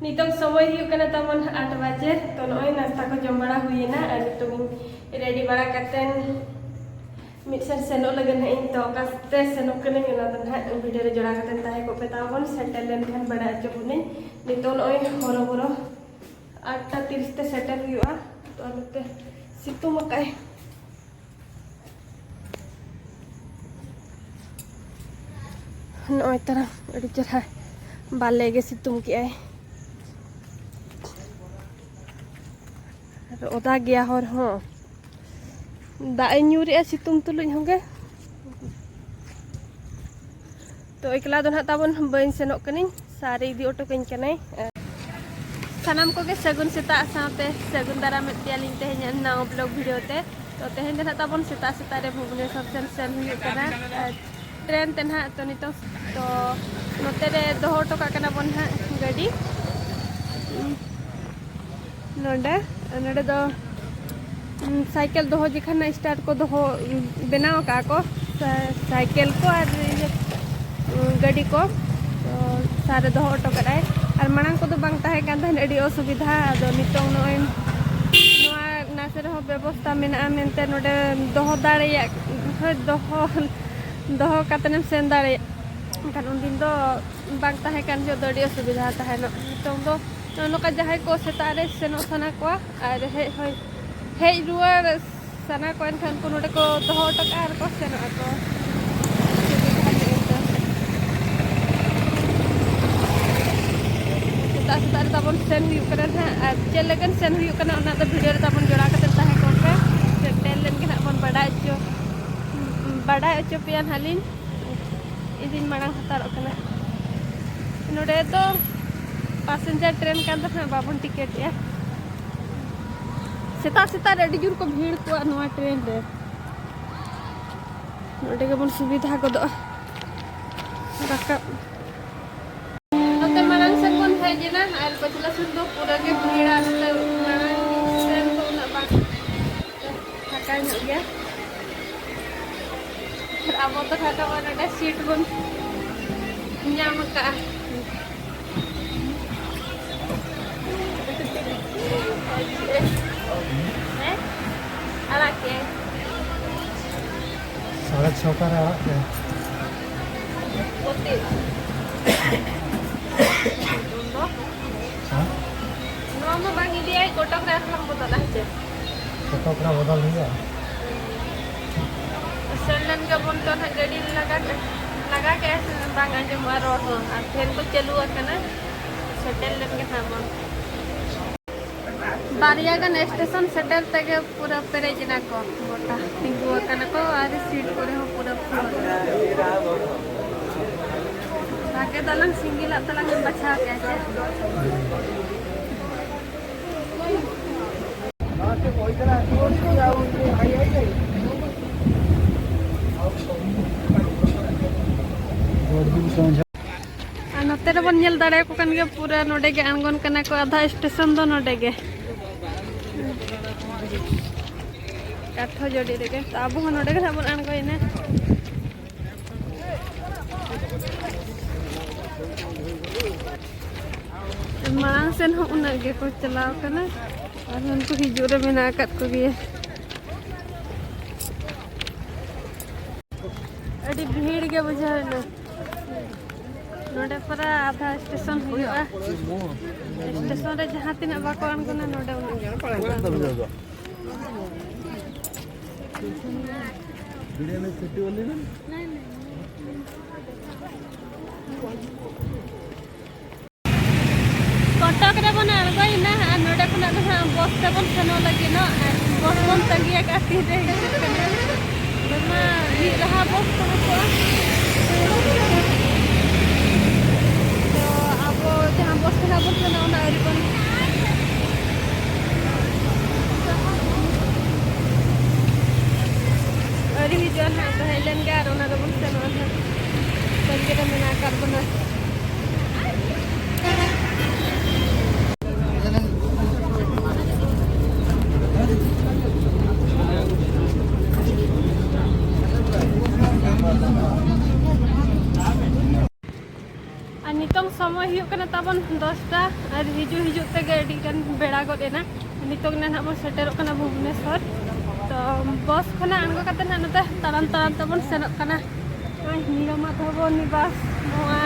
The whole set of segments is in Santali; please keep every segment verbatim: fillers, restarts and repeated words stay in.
ᱱᱤᱛᱚᱝ ᱥᱚᱢᱚᱭ ᱦᱩᱭᱩᱜ ᱠᱟᱱᱟ ᱛᱟᱵᱚᱱ ᱟᱴ ᱵᱟᱡᱮ᱾ ᱛᱚ ᱱᱚᱜᱼᱚᱭ ᱱᱟᱥᱛᱟ ᱠᱚ ᱡᱚᱢ ᱵᱟᱲᱟ ᱦᱩᱭᱮᱱᱟ ᱟᱨ ᱱᱤᱛᱚᱝ ᱤᱧ ᱨᱮᱰᱤ ᱵᱟᱲᱟ ᱠᱟᱛᱮᱱ ᱢᱤᱫ ᱥᱮᱱ ᱥᱮᱱᱚᱜ ᱞᱟᱹᱜᱤᱫ ᱦᱟᱸᱜ ᱤᱧ᱾ ᱛᱚ ᱚᱠᱟ ᱛᱮ ᱥᱮᱱᱚᱜ ᱠᱟᱹᱱᱟᱹᱧ ᱚᱱᱟ ᱫᱚ ᱱᱟᱦᱟᱜ ᱵᱷᱤᱰᱤᱭᱳ ᱨᱮ ᱡᱚᱲᱟᱣ ᱠᱟᱛᱮᱱ ᱛᱟᱦᱮᱸ ᱠᱚᱜ ᱯᱮ ᱛᱟᱵᱚᱱ᱾ ᱥᱮᱴᱮᱨ ᱞᱮᱱᱠᱷᱟᱱ ᱵᱟᱲᱟᱭ ᱦᱚᱪᱚ ᱵᱚᱱᱟᱹᱧ᱾ ᱱᱤᱛᱚᱝ ᱱᱚᱜᱼᱚᱭ ᱦᱚᱨᱚᱵᱚᱨᱚ ᱟᱴ ᱴᱟ ᱛᱤᱨᱤᱥ ᱛᱮ ᱥᱮᱴᱮᱨ ᱦᱩᱭᱩᱜᱼᱟ᱾ ᱛᱚ ᱱᱚᱛᱮ ᱥᱤᱛᱩᱝ ᱟᱠᱟᱭ᱾ ᱱᱚᱜᱼᱚᱭ ᱛᱟᱨᱟ ᱟᱹᱰᱤ ᱪᱮᱨᱦᱟ ᱵᱟᱞᱮ ᱜᱮ ᱥᱤᱛᱩᱝ ᱠᱮᱜᱼᱟᱭ᱾ ᱟᱨ ᱚᱫᱟ ᱜᱮᱭᱟ ᱦᱚᱨ ᱦᱚᱸ᱾ ᱫᱟᱜ ᱮ ᱧᱩᱨᱮᱜᱼᱟ ᱥᱤᱛᱩᱝ ᱛᱩᱞᱩᱡ ᱦᱚᱸ ᱜᱮ᱾ ᱛᱚ ᱮᱠᱞᱟ ᱫᱚ ᱱᱟᱦᱟᱜ ᱛᱟᱵᱚᱱ ᱵᱟᱹᱧ ᱥᱮᱱᱚᱜ ᱠᱟᱹᱱᱟᱹᱧ, ᱥᱟᱨᱮ ᱤᱫᱤ ᱦᱚᱴᱚ ᱠᱟᱹᱧ ᱠᱟᱱᱟᱭ᱾ ᱥᱟᱱᱟᱢ ᱠᱚᱜᱮ ᱥᱟᱹᱜᱩᱱ ᱥᱮᱛᱟᱜ ᱥᱟᱶᱛᱮ ᱥᱟᱹᱜᱩᱱ ᱫᱟᱨᱟᱢᱮᱫ ᱯᱮᱭᱟᱞᱤᱧ ᱛᱮᱦᱮᱧᱟᱜ ᱱᱟᱣᱟ ᱵᱞᱚᱜ ᱵᱷᱤᱰᱤᱭᱳ ᱛᱮ᱾ ᱛᱚ ᱛᱮᱦᱮᱧ ᱫᱚ ᱱᱟᱦᱟᱜ ᱛᱟᱵᱚᱱ ᱥᱮᱛᱟᱜ ᱥᱮᱛᱟᱜ ᱨᱮ ᱵᱷᱩᱵᱽᱱᱮᱥᱚᱨ ᱥᱮᱱ ᱥᱮᱱ ᱦᱩᱭᱩᱜ ᱠᱟᱱᱟ, ᱟᱨ ᱴᱨᱮᱱ ᱛᱮ ᱱᱟᱦᱟᱜ᱾ ᱛᱚ ᱱᱤᱛᱚᱝ ᱛᱚ ᱱᱚᱛᱮ ᱨᱮ ᱫᱚᱦᱚ ᱦᱚᱴᱚ ᱠᱟᱜ ᱠᱟᱱᱟ ᱵᱚᱱ ᱱᱟᱦᱟᱜ ᱜᱟᱹᱰᱤ᱾ ᱱᱚᱰᱮ, ᱱᱚᱰᱮ ᱫᱚ, ᱩᱸ, ᱥᱟᱭᱠᱮᱞ ᱫᱚᱦᱚ ᱡᱮᱠᱷᱟᱱ ᱥᱴᱟᱨᱴ ᱠᱚ ᱫᱚᱦᱚ, ᱩᱸ, ᱵᱮᱱᱟᱣ ᱟᱠᱟᱫᱼᱟ ᱠᱚ᱾ ᱥᱟ-, ᱥᱟᱭᱠᱮᱞ ᱠᱚ ᱟᱨ ᱤᱭᱟᱹ, ᱩᱸ, ᱜᱟᱹᱰᱤ ᱠᱚ᱾ ᱛᱚ, ᱥᱟᱨ ᱨᱮ ᱫᱚᱦᱚ ᱦᱚᱴᱚ ᱠᱟᱫᱟᱭ᱾ ᱟᱨ ᱢᱟᱲᱟᱝ ᱠᱚᱫᱚ ᱵᱟᱝ ᱛᱟᱦᱮᱸ ᱠᱟᱱ ᱛᱟᱦᱮᱸᱫ, ᱟᱹᱰᱤ ᱚᱥᱩᱵᱤᱫᱷᱟ᱾ ᱟᱫᱚ ᱱᱤᱛᱚᱝ ᱱᱚᱜᱼᱚᱭ ᱱᱚᱣᱟ ᱱᱟᱥᱮ ᱨᱮᱦᱚᱸ ᱵᱮᱵᱚᱥᱛᱷᱟ ᱢᱮᱱᱟᱜᱼᱟ ᱢᱮᱱᱛᱮ ᱱᱚᱰᱮ ᱫᱚᱦᱚ ᱫᱟᱲᱮᱭᱟᱜ, ᱦᱳᱭ, ᱫᱚᱦᱚ, ᱫᱚᱦᱚ ᱠᱟᱛᱮᱱᱮᱢ ᱥᱮᱱ ᱫᱟᱲᱮᱭᱟᱜᱼᱟ᱾ ᱮᱱᱠᱷᱟᱱ ᱩᱱᱫᱤᱱ ᱫᱚ ᱵᱟᱝ ᱛᱟᱦᱮᱸ ᱠᱟᱱ ᱡᱚᱦᱚᱜ ᱫᱚ ᱟᱹᱰᱤ ᱚᱥᱩᱵᱤᱫᱷᱟ ᱛᱟᱦᱮᱱᱚᱜ᱾ ᱱᱤᱛᱚᱝ ᱫᱚ ᱱᱚᱜᱼᱚ ᱱᱚᱝᱠᱟ ᱡᱟᱦᱟᱸᱭ ᱠᱚ ᱥᱮᱛᱟᱜ ᱨᱮ ᱥᱮᱱᱚᱜ ᱥᱟᱱᱟ ᱠᱚᱣᱟ ᱟᱨ ᱦᱮᱡ ᱦᱚᱭ, ᱦᱮᱡ ᱨᱩᱣᱟᱹᱲ ᱥᱟᱱᱟ ᱠᱚᱣᱟ, ᱮᱱᱠᱷᱟᱱ ᱩᱱᱠᱩ ᱱᱚᱰᱮ ᱠᱚ ᱫᱚᱦᱚ ᱦᱚᱴᱚ ᱠᱟᱜᱼᱟ ᱟᱨ ᱠᱚ ᱥᱮᱱᱚᱜ ᱟᱠᱚ᱾ ᱥᱮᱛᱟᱜ ᱥᱮᱛᱟᱜ ᱨᱮ ᱛᱟᱵᱚᱱ ᱥᱮᱱ ᱦᱩᱭᱩᱜ ᱠᱟᱱᱟ ᱱᱟᱦᱟᱜ, ᱟᱨ ᱪᱮᱫ ᱞᱟᱹᱜᱤᱫ ᱥᱮᱱ ᱦᱩᱭᱩᱜ ᱠᱟᱱᱟ ᱚᱱᱟ ᱫᱚ ᱵᱷᱤᱰᱤᱭᱳ ᱨᱮ ᱛᱟᱵᱚᱱ ᱡᱚᱲᱟᱣ ᱠᱟᱛᱮ ᱛᱟᱦᱮᱸ ᱠᱚᱜ ᱯᱮ᱾ ᱥᱮᱴᱮᱨ ᱞᱮᱱ ᱜᱮ ᱱᱟᱦᱟᱜ ᱵᱚᱱ ᱵᱟᱰᱟᱭ ᱦᱚᱪᱚ, ᱵᱟᱰᱟᱭ ᱦᱚᱪᱚ ᱯᱮᱭᱟ ᱱᱟᱦᱟᱜ ᱞᱤᱧ᱾ ᱤᱧ ᱫᱩᱧ ᱢᱟᱲᱟᱝ ᱦᱟᱛᱟᱲᱚᱜ ᱠᱟᱱᱟ᱾ ᱱᱚᱰᱮ ᱫᱚ ᱯᱟᱥᱮᱧᱡᱟᱨ ᱴᱨᱮᱱ ᱠᱟᱱ ᱛᱟᱦᱮᱸᱫ, ᱵᱟᱵᱚᱱ ᱴᱤᱠᱤᱴᱮᱜᱼᱟ᱾ ᱥᱮᱛᱟᱜ ᱥᱮᱛᱟᱜ ᱨᱮ ᱟᱹᱰᱤ ᱡᱳᱨ ᱠᱚ ᱵᱷᱤᱲ ᱠᱚᱜᱼᱟ ᱱᱚᱣᱟ ᱴᱨᱮᱱ ᱨᱮ᱾ ᱱᱚᱰᱮ ᱜᱮᱵᱚᱱ ᱥᱩᱵᱤᱫᱷᱟ ᱜᱚᱫᱚᱜᱼᱟ ᱨᱟᱠᱟᱵ᱾ ᱱᱚᱛᱮ ᱢᱟᱲᱟᱝ ᱥᱮᱱ ᱵᱚᱱ ᱦᱮᱡ ᱮᱱᱟ ᱟᱨ ᱯᱟᱹᱪᱷᱞᱟᱹ ᱥᱮᱱ ᱫᱚ ᱯᱩᱨᱟᱹ ᱜᱮ ᱵᱷᱤᱲᱟ᱾ ᱱᱚᱛᱮ ᱢᱟᱲᱟᱝ ᱥᱮᱱ ᱫᱚ ᱩᱱᱟᱹᱜ ᱵᱟᱝ ᱯᱷᱟᱸᱠᱟ ᱧᱚᱜ ᱜᱮᱭᱟ᱾ ᱟᱨ ᱟᱵᱚ ᱫᱚ ᱦᱟᱸᱜ ᱱᱚᱜᱼᱚᱭ ᱱᱚᱰᱮ ᱥᱤᱴ ᱵᱚᱱ ᱧᱟᱢ ᱟᱠᱟᱫᱼᱟ᱾ ᱥᱚᱨᱠᱟᱨᱮ ᱟᱲᱟᱜ ᱠᱮᱫᱟ᱾ ᱚᱛᱮ᱾ ᱦᱮᱸ? ᱱᱚᱣᱟ ᱢᱟ ᱵᱟᱝ ᱤᱫᱤᱭᱟᱭ, ᱠᱚᱴᱚᱠ ᱨᱮ ᱟᱨᱦᱚᱸ ᱞᱟᱝ ᱵᱚᱫᱚᱞᱟ, ᱦᱮᱸ ᱪᱮ? ᱠᱚᱴᱚᱠ ᱨᱮ ᱵᱚᱫᱚᱞ ᱦᱩᱭᱩᱜᱼᱟ᱾ ᱥᱮᱱ ᱞᱮᱱ ᱜᱮᱵᱚᱱ ᱛᱚ ᱱᱟᱦᱟᱜ, ᱜᱟᱹᱰᱤ ᱞᱟᱜᱟ ᱠᱮ-, ᱞᱟᱜᱟ ᱠᱮᱜᱼᱟ ᱥᱮ ᱵᱟᱝ ᱟᱸᱡᱚᱢᱚᱜᱼᱟ ᱨᱚᱲ ᱦᱚᱸ, ᱟᱨ ᱯᱷᱮᱱ ᱠᱚ ᱪᱟᱹᱞᱩ ᱟᱠᱟᱱᱟ᱾ ᱥᱮᱴᱮᱨ ᱞᱮᱱ ᱜᱮ ᱱᱟᱦᱟᱜ ᱵᱚᱱ᱾ ᱵᱟᱨᱭᱟ ᱜᱟᱱ ᱥᱴᱮᱥᱚᱱ ᱥᱮᱴᱮᱨ ᱛᱮᱜᱮ ᱯᱩᱨᱟᱹ ᱯᱮᱨᱮᱡ ᱮᱱᱟ ᱠᱚ, ᱜᱚᱴᱟ ᱛᱤᱸᱜᱩ ᱟᱠᱟᱱᱟ ᱠᱚ ᱟᱨ ᱥᱤᱴ ᱠᱚᱨᱮ ᱦᱚᱸ ᱯᱩᱨᱟᱹ ᱯᱷᱩᱞ᱾ ᱵᱷᱟᱜᱮ ᱫᱟᱞᱟᱝ ᱥᱤᱸᱜᱤᱞᱟᱜ ᱛᱟᱞᱟᱝ ᱮᱢ ᱵᱟᱪᱷᱟᱣ ᱠᱮᱜᱼᱟ ᱥᱮ? ᱟᱨ ᱱᱚᱛᱮ ᱨᱮᱵᱚᱱ ᱧᱮᱞ ᱫᱟᱲᱮᱭᱟᱠᱚ ᱠᱟᱱ ᱜᱮᱭᱟ, ᱯᱩᱨᱟᱹ ᱱᱚᱰᱮ ᱜᱮ ᱟᱬᱜᱚᱱ ᱠᱟᱱᱟ ᱠᱚ, ᱟᱫᱷᱟ ᱥᱴᱮᱥᱚᱱ ᱫᱚ ᱱᱚᱰᱮ ᱜᱮ, ᱠᱟᱴᱷᱚᱡᱚᱲᱤ ᱨᱮᱜᱮ᱾ ᱛᱚ ᱟᱵᱚ ᱦᱚᱸ ᱱᱚᱰᱮ ᱜᱮ ᱱᱟᱦᱟᱜ ᱵᱚᱱ ᱟᱬᱜᱚᱭᱮᱱᱟ᱾ ᱢᱟᱲᱟᱝ ᱥᱮᱱ ᱦᱚᱸ ᱩᱱᱟᱹᱜ ᱜᱮᱠᱚ ᱪᱟᱞᱟᱣ ᱠᱟᱱᱟ, ᱟᱨ ᱩᱱᱠᱩ ᱦᱤᱡᱩᱜ ᱨᱮ ᱢᱮᱱᱟᱜ ᱟᱠᱟᱫ ᱠᱚᱜᱮᱭᱟ᱾ ᱟᱹᱰᱤ ᱵᱷᱤᱲ ᱜᱮ ᱵᱩᱡᱷᱟᱹᱣ ᱮᱱᱟ᱾ ᱱᱚᱰᱮ ᱯᱟᱨᱟ ᱟᱫᱷᱟ ᱥᱴᱮᱥᱚᱱ ᱦᱩᱭᱩᱜᱼᱟ᱾ ᱥᱴᱮᱥᱚᱱ ᱨᱮ ᱡᱟᱦᱟᱸ ᱛᱤᱱᱟᱹᱜ ᱵᱟᱠᱚ ᱟᱬᱜᱚᱱᱟ, ᱱᱚᱰᱮ ᱩᱱᱟᱹᱜ ᱜᱮ᱾ ᱠᱚᱴᱚᱠ ᱨᱮᱵᱚᱱ ᱟᱬᱜᱚᱭᱮᱱᱟ ᱟᱨ ᱱᱚᱰᱮ ᱠᱷᱚᱱᱟᱜ ᱫᱚ ᱦᱟᱸᱜ ᱵᱚᱥ ᱛᱮᱵᱚᱱ ᱥᱮᱱᱚᱜ ᱞᱟᱹᱜᱤᱫᱚᱜ, ᱟᱨ ᱵᱚᱥ ᱵᱚᱱ ᱛᱟᱺᱜᱤᱭᱟᱠᱟᱫᱼᱟ, ᱛᱤᱨᱮ ᱦᱤᱡᱩᱜ ᱠᱟᱱᱟ᱾ ᱱᱚᱣᱟ ᱢᱤᱫ ᱞᱟᱦᱟ ᱵᱚᱥ ᱛᱟᱦᱮᱸ ᱠᱚᱜᱼᱟ᱾ ᱛᱚ ᱟᱵᱚ ᱡᱟᱦᱟᱸ ᱵᱚᱥ ᱛᱮ ᱦᱟᱸᱜ ᱵᱚᱱ ᱥᱮᱱᱚᱜᱼᱟ, ᱚᱱᱟ ᱟᱹᱣᱨᱤ ᱵᱚᱱ, ᱟᱹᱣᱨᱤ ᱦᱤᱡᱩᱜᱼᱟ ᱱᱟᱦᱟᱜ, ᱛᱚ ᱦᱮᱡ ᱞᱮᱱ ᱜᱮ ᱟᱨ ᱚᱱᱟ ᱨᱮᱵᱚᱱ ᱥᱮᱱᱚᱜᱼᱟ ᱱᱟᱦᱟᱜ᱾ ᱛᱟᱺᱜᱤ ᱨᱮ ᱢᱮᱱᱟᱜ ᱟᱠᱟᱫ ᱵᱚᱱᱟ᱾ ᱟᱨ ᱱᱤᱛᱚᱝ ᱥᱚᱢᱚᱭ ᱦᱩᱭᱩᱜ ᱠᱟᱱᱟ ᱛᱟᱵᱚᱱ ᱫᱚᱥᱴᱟ, ᱟᱨ ᱦᱤᱡᱩᱜ ᱦᱤᱡᱩᱜ ᱛᱮᱜᱮ ᱟᱹᱰᱤ ᱜᱟᱱ ᱵᱮᱲᱟ ᱜᱚᱫ ᱮᱱᱟ᱾ ᱱᱤᱛᱚᱝ ᱱᱟᱦᱟᱜ ᱵᱚᱱ ᱥᱮᱴᱮᱨᱚᱜ ᱠᱟᱱᱟ ᱵᱷᱩᱵᱽᱱᱮᱥᱚᱨ᱾ ᱛᱚ ᱵᱚᱥ ᱠᱷᱚᱱᱟᱜ ᱟᱬᱜᱚ ᱠᱟᱛᱮ ᱱᱟᱜ ᱱᱚᱛᱮ ᱛᱟᱲᱟᱢ ᱛᱟᱲᱟᱢ ᱛᱮᱵᱚᱱ ᱥᱮᱱᱚᱜ ᱠᱟᱱᱟ᱾ ᱱᱚᱜᱼᱚᱭ ᱱᱤᱨᱟᱢᱟ ᱫᱷᱚᱵᱚᱱ ᱱᱤᱵᱟᱥ, ᱱᱚᱣᱟ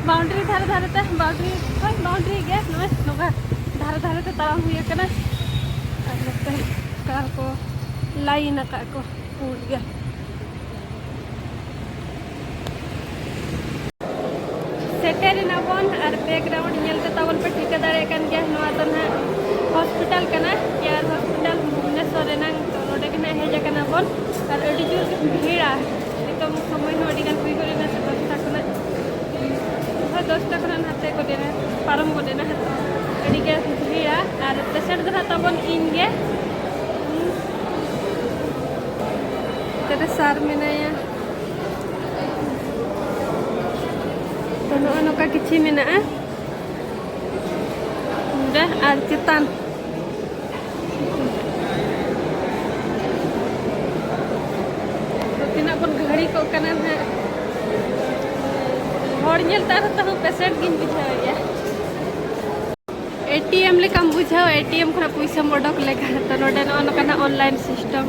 ᱵᱟᱣᱩᱱᱰᱟᱨᱤ ᱫᱷᱟᱨᱮ ᱫᱷᱟᱨᱮ ᱛᱮ, ᱵᱟᱣᱩᱱᱰᱟᱨᱤ, ᱦᱳᱭ, ᱵᱟᱣᱩᱱᱰᱟᱨᱤ ᱜᱮ, ᱱᱚᱜᱼᱚᱭ ᱱᱚᱝᱠᱟ ᱫᱷᱟᱨᱮ ᱫᱷᱟᱨᱮ ᱛᱮ ᱛᱟᱲᱟᱢ ᱦᱩᱭ ᱟᱠᱟᱱᱟ᱾ ᱟᱨ ᱱᱚᱛᱮ ᱠᱟᱨ ᱠᱚ ᱞᱟᱭᱤᱱ ᱟᱠᱟᱫ ᱠᱚ ᱯᱩᱸᱰ ᱜᱮ᱾ ᱥᱮᱴᱮᱨ ᱮᱱᱟ ᱵᱚᱱ ᱟᱨ ᱵᱮᱠᱜᱨᱟᱣᱩᱱᱰ ᱧᱮᱞ ᱛᱮ ᱛᱟᱵᱚᱱ ᱯᱮ ᱴᱷᱤᱠᱟᱹ ᱫᱟᱲᱮᱭᱟᱜ ᱠᱟᱱ ᱜᱮᱭᱟ, ᱱᱚᱣᱟ ᱫᱚ ᱱᱟᱦᱟᱜ ᱦᱚᱥᱯᱤᱴᱟᱞ ᱠᱟᱱᱟ, ᱠᱮᱭᱟᱨ ᱦᱚᱥᱯᱤᱴᱟᱞ ᱵᱷᱩᱵᱽᱱᱮᱥᱚᱨ ᱨᱮᱱᱟᱝ᱾ ᱛᱚ ᱱᱚᱰᱮ ᱜᱮ ᱱᱟᱦᱟᱜ ᱦᱮᱡ ᱟᱠᱟᱱᱟ ᱵᱚᱱ ᱟᱨ ᱟᱹᱰᱤ ᱡᱳᱨ ᱜᱮ ᱵᱷᱤᱲᱟ᱾ ᱱᱤᱛᱚᱝ ᱥᱚᱢᱚᱭ ᱦᱚᱸ ᱟᱹᱰᱤ ᱜᱟᱱ ᱦᱩᱭ ᱜᱚᱫ ᱮᱱᱟ, ᱫᱚᱥᱴᱟ ᱠᱷᱚᱱᱟᱜ, ᱦᱳᱭ, ᱫᱚᱥᱴᱟ ᱠᱷᱚᱱᱟᱜ ᱱᱟᱛᱮ ᱜᱚᱫ ᱮᱱᱟ, ᱯᱟᱨᱚᱢ ᱜᱚᱫ ᱮᱱᱟ ᱦᱟᱸᱜ᱾ ᱛᱚ ᱟᱹᱰᱤ ᱜᱮ ᱵᱷᱤᱲᱟ ᱟᱨ ᱯᱮᱥᱮᱱᱴ ᱫᱚ ᱱᱟᱦᱟᱜ ᱛᱟᱵᱚᱱ ᱤᱧ ᱜᱮ᱾ ᱱᱚᱛᱮ ᱨᱮ ᱥᱟᱨ ᱢᱮᱱᱟᱭᱟ᱾ ᱛᱚ ᱱᱚᱜᱼᱚᱭ ᱱᱚᱝᱠᱟ ᱠᱤᱪᱷᱤ ᱢᱮᱱᱟᱜᱼᱟ ᱱᱚᱰᱮ ᱟᱨ ᱪᱮᱛᱟᱱ᱾ ᱛᱚ ᱛᱤᱱᱟᱹᱜ ᱵᱚᱱ ᱜᱷᱟᱹᱲᱤ ᱠᱚᱜ ᱠᱟᱱᱟ ᱱᱟᱦᱟᱜ, ᱦᱚᱲ ᱧᱮᱞ ᱛᱮ ᱟᱨᱦᱚᱸ ᱛᱟᱹᱦᱩ ᱯᱮᱥᱮᱱᱴ ᱜᱤᱧ ᱵᱩᱡᱷᱟᱹᱣᱮᱫᱼᱟ᱾ ᱮ ᱴᱤ ᱮᱢ ᱞᱮᱠᱟᱢ ᱵᱩᱡᱷᱟᱹᱣᱟ, ᱮ ᱴᱤ ᱮᱢ ᱠᱷᱚᱱᱟᱜ ᱯᱩᱭᱥᱟᱹᱢ ᱚᱰᱚᱠ ᱞᱮᱠᱟ᱾ ᱛᱚ ᱱᱚᱰᱮ ᱱᱚᱜᱼᱚ ᱱᱚᱝᱠᱟᱱᱟᱜ ᱚᱱᱞᱟᱭᱤᱱ ᱥᱤᱥᱴᱮᱢ᱾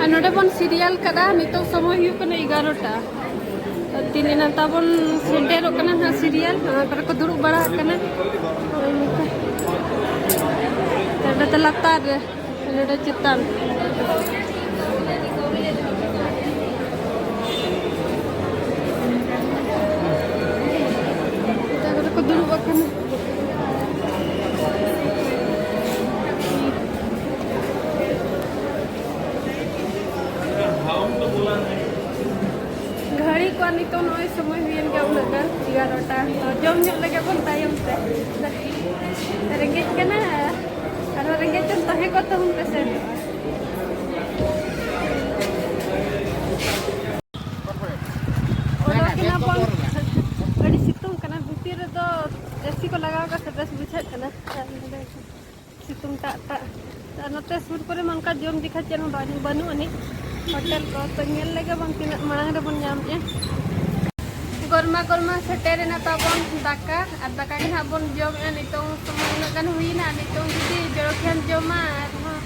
ᱟᱨ ᱱᱚᱰᱮ ᱵᱚᱱ ᱥᱤᱨᱤᱭᱟᱞ ᱠᱟᱫᱟ, ᱱᱤᱛᱚᱜ ᱥᱚᱢᱚᱭ ᱦᱩᱭᱩᱜ ᱠᱟᱱᱟ ᱮᱜᱟᱨᱚᱴᱟ᱾ ᱛᱚ ᱛᱤᱱ ᱮᱱᱟ ᱛᱟᱵᱚᱱ ᱥᱮᱴᱮᱨᱚᱜ ᱠᱟᱱᱟ ᱱᱟᱦᱟᱜ ᱥᱤᱨᱤᱭᱟᱞ, ᱱᱚᱣᱟ ᱠᱚᱨᱮ ᱠᱚ ᱫᱩᱲᱩᱵ ᱵᱟᱲᱟ ᱟᱠᱟᱱᱟ᱾ ᱱᱚᱜᱼᱚᱭ ᱱᱚᱝᱠᱟ᱾ ᱱᱚᱰᱮ ᱫᱚ ᱞᱟᱛᱟᱨ ᱨᱮ, ᱱᱚᱰᱮ ᱪᱮᱛᱟᱱ᱾ ᱚᱠᱟ ᱠᱚᱨᱮ ᱠᱚ ᱫᱩᱲᱩᱵ ᱟᱠᱟᱱᱟ᱾ ᱜᱷᱟᱹᱲᱤ ᱠᱚ ᱱᱤᱛᱚᱜ ᱱᱚᱜᱼᱚᱭ ᱥᱚᱢᱚᱭ ᱦᱩᱭᱮᱱ ᱜᱮᱭᱟ ᱩᱱᱟᱹᱜ ᱜᱟᱱ, ᱮᱜᱟᱨᱚᱴᱟ᱾ ᱛᱚ ᱡᱚᱢ ᱧᱚᱜ ᱞᱮᱜᱮ ᱵᱚᱱ ᱛᱟᱭᱚᱢ ᱛᱮ᱾ ᱨᱮᱸᱜᱮᱡ ᱠᱟᱱᱟ, ᱟᱨᱦᱚᱸ ᱨᱮᱸᱜᱮᱡ ᱛᱮᱢ ᱛᱟᱦᱮᱸ ᱠᱚᱜ ᱛᱮᱦᱚᱸ ᱯᱮᱥᱮᱱᱴᱚᱜᱼᱟ᱾ ᱚᱰᱚᱠ ᱮᱱᱟ ᱵᱚᱱ᱾ ᱟᱹᱰᱤ ᱥᱤᱛᱩᱝ ᱠᱟᱱᱟ, ᱵᱷᱤᱛᱤᱨ ᱨᱮᱫᱚ ᱮ ᱥᱤ ᱠᱚ ᱞᱟᱜᱟᱣ ᱠᱟᱜ ᱛᱮ ᱵᱮᱥ ᱵᱩᱡᱷᱟᱹᱜ ᱠᱟᱱᱟ᱾ ᱥᱤᱛᱩᱝ ᱴᱟᱜ ᱴᱟᱜ᱾ ᱟᱨ ᱱᱚᱛᱮ ᱥᱩᱨ ᱠᱚᱨᱮ ᱢᱟ ᱚᱱᱠᱟ ᱡᱚᱢ ᱡᱮᱠᱷᱟ ᱪᱮᱫ ᱦᱚᱸ ᱵᱟᱹᱱᱩᱜ, ᱵᱟᱹᱱᱩᱜ ᱟᱹᱱᱤᱡ ᱦᱳᱴᱮᱞ ᱠᱚ᱾ ᱛᱚ ᱧᱮᱞ ᱞᱮᱜᱮ ᱵᱚᱱ ᱛᱤᱱᱟᱹᱜ ᱢᱟᱲᱟᱝ ᱨᱮᱵᱚᱱ ᱧᱟᱢᱮᱜᱼᱟ᱾ ᱜᱚᱨᱢᱟ ᱜᱚᱨᱢᱟ ᱥᱮᱴᱮᱨ ᱮᱱᱟ ᱛᱟᱵᱚᱱ ᱫᱟᱠᱟ, ᱟᱨ ᱫᱟᱠᱟ ᱜᱮ ᱱᱟᱦᱟᱜ ᱵᱚᱱ ᱡᱚᱢᱮᱜᱼᱟ᱾ ᱱᱤᱛᱚᱝ ᱥᱚᱢᱚᱭ ᱩᱱᱟᱹᱜ ᱜᱟᱱ ᱦᱩᱭᱱᱟ, ᱱᱤᱛᱚᱝ ᱡᱩᱫᱤ ᱡᱚᱞᱚᱠᱷᱤᱭᱟᱢ ᱡᱚᱢᱟ ᱟᱨᱦᱚᱸ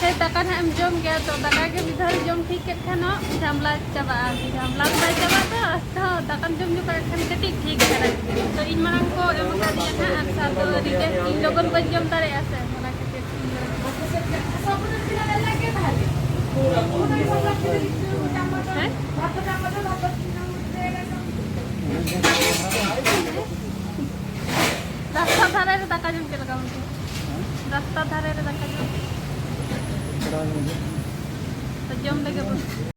ᱥᱮ ᱫᱟᱠᱟ ᱱᱟᱦᱟᱜ ᱮᱢ ᱡᱚᱢ ᱜᱮᱭᱟ, ᱛᱚ ᱫᱟᱠᱟ ᱜᱮ ᱢᱤᱫ ᱫᱷᱟᱣ ᱨᱮ ᱡᱚᱢ ᱴᱷᱤᱠ ᱠᱮᱫ ᱠᱷᱟᱱ ᱦᱚᱸ ᱡᱷᱟᱢᱞᱟ ᱪᱟᱵᱟᱜᱼᱟ᱾ ᱡᱷᱟᱢᱞᱟ ᱫᱚ ᱵᱟᱭ ᱪᱟᱵᱟᱜᱼᱟ, ᱛᱚ ᱫᱟᱠᱟᱢ ᱡᱚᱢ ᱡᱚᱠᱷᱚᱱ ᱮᱱᱠᱷᱟᱱ ᱠᱟᱹᱴᱤᱡ ᱴᱷᱤᱠ ᱫᱷᱟᱨᱟ ᱜᱮ᱾ ᱛᱚ ᱤᱧ ᱢᱟᱲᱟᱝ ᱠᱚ ᱮᱢ ᱟᱠᱟᱫᱤᱧᱟ ᱱᱟᱦᱟᱜ, ᱟᱨ ᱥᱟᱨ ᱫᱚ ᱨᱤᱡᱮᱠᱴ, ᱤᱧ ᱞᱚᱜᱚᱱ ᱵᱟᱹᱧ ᱡᱚᱢ ᱫᱟᱲᱮᱭᱟᱜᱼᱟ ᱥᱮ, ᱚᱱᱟ ᱠᱷᱟᱹᱛᱤᱨ᱾ ᱦᱮᱸ? ᱨᱟᱥᱛᱟ ᱫᱷᱟᱨᱮ ᱨᱮ ᱫᱟᱠᱟ ᱡᱚᱢ ᱪᱮᱫ ᱞᱮᱠᱟ ᱵᱩᱡᱷᱟᱹᱜᱼᱟ? ᱨᱟᱥᱛᱟ ᱫᱷᱟᱨᱮ ᱨᱮ ᱫᱟᱠᱟ ᱡᱚᱢ᱾ ᱛᱚ ᱡᱚᱢ ᱞᱮᱜᱮ ᱵᱚᱱ᱾